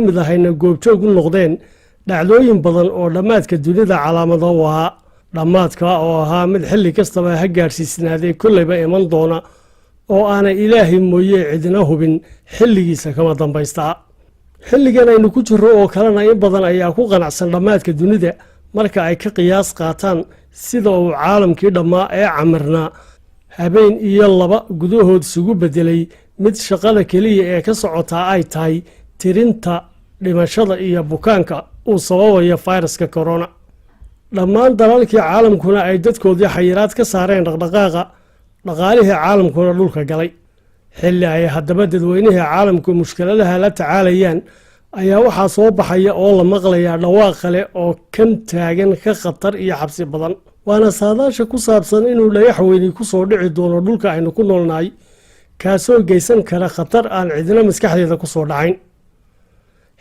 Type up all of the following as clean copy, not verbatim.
Mid ahayna goobjoog u noqdeen dhacdooyin badan oo dhammaadka dunida calaamado u ahaa, dhammaadka oo ahaa mid xilli kastaba ha gaadhsiisnaadee kolleyba iman doona oo aanay Ilaahay mooye cidina hubin xilligiisa kama dambaystaa. Xilligan aynu ku jirro oo kalena in badan ayaa ku qanacsan dhammaadka dunida marka ay ka qiyaas qaataan sida uu caalamkii dhammaa ee camirnaa habeen iyo laba gudahood isugu beddelay mid shaqada keliya ee ka socotaa ay tahay tirinta dhimashada iyo bukaanka uu sababayo fayraska corona, dhammaan dalalkii caalamkuna ay dadkoodii xayiraad ka saareen dhaqdhaqaaqa, dhaqaalihii caalamkuna dhulka galay. Xilli ay haddaba dadweynihii caalamku mushkiladaha la tacaalayaan ayaa waxaa soo baxaya oo la maqlayaa dhawaaq kale oo kan taagan ka khatar iyo xabsi badan, waana saadaasha ku saabsan inuu dhagax weyni ku soo dhici doono dhulka aynu ku noolnahay, kaasoo geysan kara khatar aan cidina maskaxdeeda ku soo dhacayn.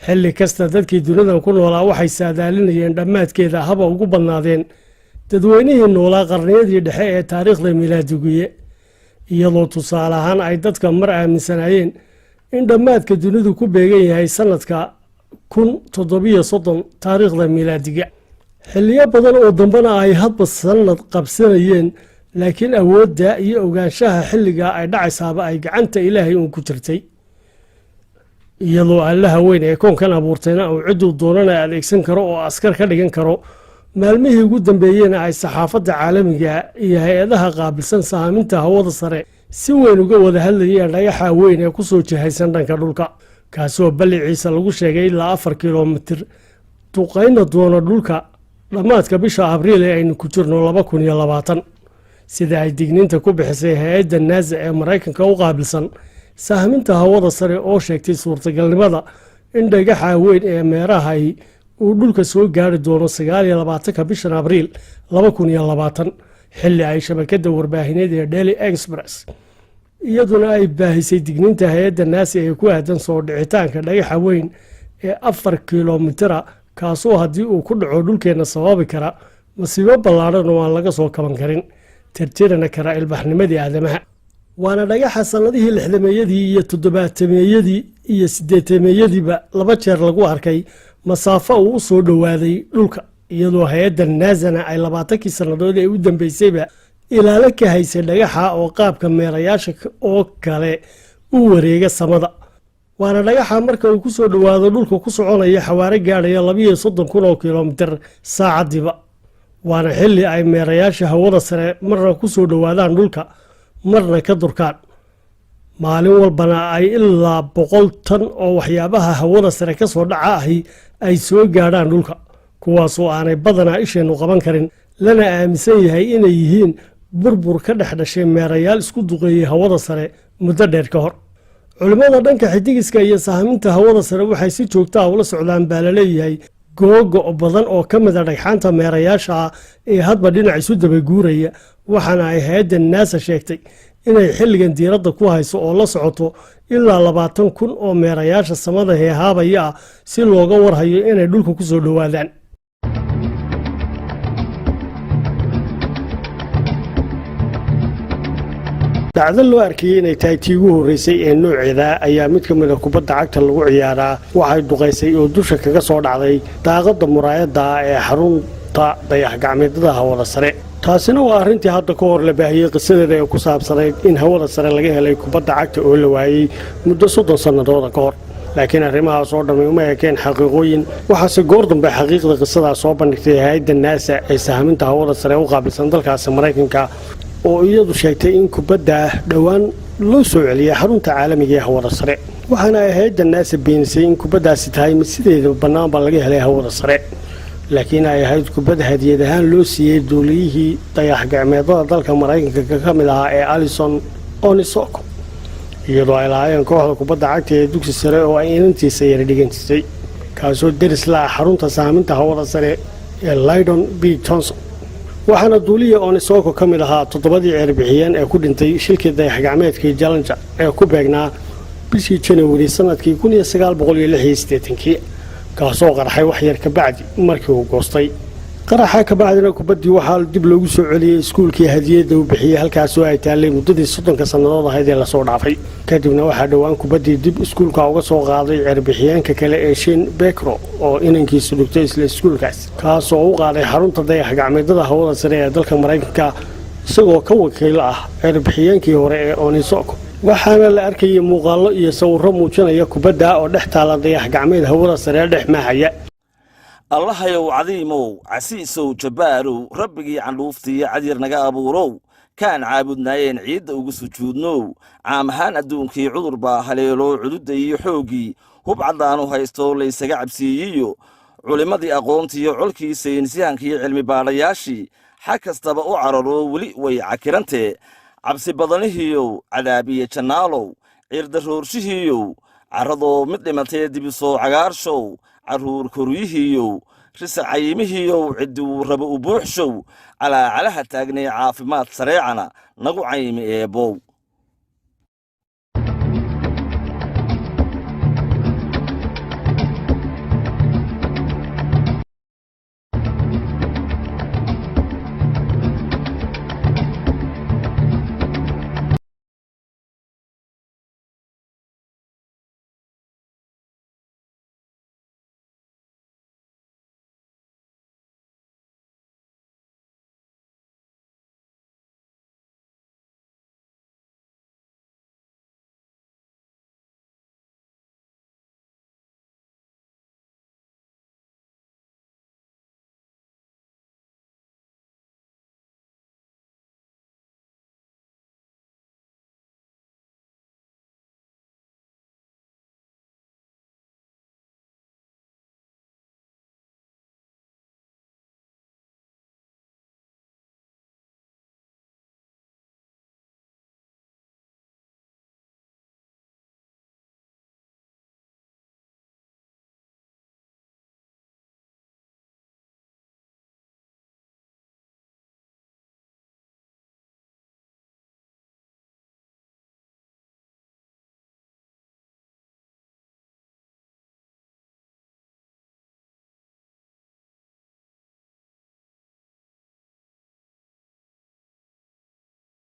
Xilli kasta dadkii dunidan ku noolaa waxay saadaalinayeen dhammaadkeeda, haba ugu badnaadeen dadweynihii noolaa qarniyadii dhexe ee taariikhda milaadiguye, iyadoo tusaale ahaan ay dadka mar aaminsanaayeen in dhammaadka dunidu ku beegan yahay sanadka 1037 taariikhda milaadiga. Xilliyo badan oo dambena ay hadba sanad qabsanayeen, laakiin awoodda iyo ogaanshaha xilligaa ay dhacaysaaba ay gacanta Ilaahay uun ku jirtay, iyadoo Allaha weyn ee koonkan abuurtayna uu cidduu doonana adeegsan karo oo askar ka dhigan karo. Maalmihii ugu dambeeyena ay saxaafadda caalamiga iyo hay-adaha qaabilsan sahaaminta hawada sare si weyn uga wada hadlayeen dhagaxa weyn ee kusoo jihaysan dhanka dhulka, kaasoo balliciisa lagu sheegay ilaa 4 kilomitir, duqayna doona dhulka dhammaadka bisha Abriil ee aynu ku jirno 2020, sida ay digniinta ku bixisay hay-adda NASA ee Maraykanka u qaabilsan sahminta hawada sare, oo sheegtay suurtagalnimada in dhagaxa weyn ee meerahay uu dhulka soo gaari doono 29-ka bishan Abriil 2020, xilli ay shabakadda warbaahineed ee Daily Express iyaduna ay baahisay digniinta hay-adda NASA ee ku aadan soo dhicitaanka dhagaxa weyn ee 4 kilomitira, kaasoo haddii uu ku dhaco dhulkeenna sababi kara masiibo ballaadhan oo aan laga soo kaban karin, tirtirana kara ilbaxnimadii aadamaha. Waana dhagaxa sannadihii lixdameeyadii iyo toddobaatameeyadii iyo siddeetameeyadiiba laba jeer lagu arkay masaafo uu u soo dhowaaday dhulka, iyadoo hay-adda NASA-na ay 20-kii sannadood ee u dambeysayba ilaalo ka haysay dhagaxa oo qaabka meerayaasha oo kale u wareega samada. Waana dhagaxa marka uu ku soo dhowaado dhulka ku soconaya xawaare gaadhaya 32,000 oo kilomitir saacadiiba, waana xilli ay meerayaasha hawada sare marna ku soo dhowaadaan dhulka, marna ka durkaan, maalin walbana ay ilaa 100 tan oo waxyaabaha hawada sare ka soo dhaca ahi ay soo gaadhaan dhulka, kuwaasoo aanay badanaa isheennu qaban karin, lana aaminsan yahay inay yihiin burbur ka dhex dhashay meerayaal isku duqeeyey hawada sare muddo dheer ka hor. Culimmada dhanka xidigiska iyo sahminta hawada sare waxay si joogta ah ula socdaan, baa la leeyahay, googo badan oo ka mida dhagxaanta meerayaasha ah ee hadba dhinac isu dabaguuraya, waxaana ay hay-adda NASA sheegtay inay xilligan diiradda ku hayso oo la socoto ilaa 20,000 oo meerayaasha samada heehaabaya ah, si looga warhayo inay dhulka ku soo dhowaadaan. Dhacdo loo arkayey inay tahay tii ugu horreysay ee nooceeda ayaa mid ka mid a kubadda cagta lagu ciyaaraa waxay duqaysay oo dusha kaga soo dhacday daaqadda muraayadda ee xarunta dayax-gacmeedyada hawada sare. Taasina waa arrintii hadda ka hor la baahiyey qisadeeda ee ku saabsanayd in hawada sare laga helay kubadda cagta oo la waayey muddo 30 sannadooda ka hor. Laakiin arrimahaas oo dhammi uma ekeen xaqiiqooyin, waxaase goor dambe xaqiiqda qisadaa soo bandhigtay hay-adda NASA ee sahminta hawada sare u qaabilsan dalkaasi Maraykanka, oo iyadu sheegtay in kubadda dhowaan loo soo celiyay xarunta caalamiga ee hawada sare. Waxaana ay hay-adda NASA beenisay in kubaddaasi tahay mid sideeda bannaanba laga helay hawada sare, laakiin ay ahayd kubad hadiyad ahaan loo siiyey duuliyihii dayax gacmeedada dalka Maraykanka ka mid ahaa ee Alison Onisoko, iyadoo ay lahaayeen kooxda kubadda cagta ee dugsi sare oo ay inantiisa yara dhigan jirtay, kaasoo deris la ah xarunta sahminta hawada sare ee Lyndon B Johnson. Waxaana duuliya Onisoko ka mid ahaa toddobadii ceerbixiyeen ee ku dhintay shilkii dayax gacmeedkii Challenger ee ku beegnaa bishii Janawari sanadkii 1986-kii, kaasoo qarxay wax yar ka bacdi markii uu goostay. Qaraxa ka bacdina kubaddii waxaa dib loogu soo celiyey iskuulkii hadiyadda uu bixiyey, halkaasoo ay taallay muddadii 30-ka sannadood ahayd ee lasoo dhaafay. Kadibna waxaa dhowaan kubaddii dib iskuulka uga soo qaaday cerbixiyeenka kale ee Shin Bekro, oo inankiisu dhigtay isla iskuulkaas, kaasoo u qaaday xarunta dayax gacmeedada hawada sare ee dalka Maraykanka, isagoo ka wakiil ah cerbixiyeenkii hore ee Onisoko. Waxaana la arkayay muuqaallo iyo sawirro muujinaya kubadda oo dhex taala dayax gacmeed hawada sare dhex maahaya. Allahayow cadiimow, casiisow, jabbaarow, rabbigii candhuuftiiyo cadyar naga abuurow, kaan caabudnaayeen ciidda ugu sujuudnow, caam ahaan adduunkii cudur baa haleeloo cududda iyo xooggii hub caddaanu haysto laysaga cabsiiyiyo culimmadii aqoontiiyo colkii saynisyahankiiyo cilmi baadhayaashii xag kastaba u cararoo weli way cakirantee, cabsi badanihiyow, cadaabiye jannaalow, ciirdaroorshihiiyow, carradoo mid dhimatee dibisoo cagaarshow, carruur koryihiiyow, risa cayimihiiyow, cidduu rabo u buuxshow, calaacalaha taagnay caafimaad sareecana nagu caymi, eebbow.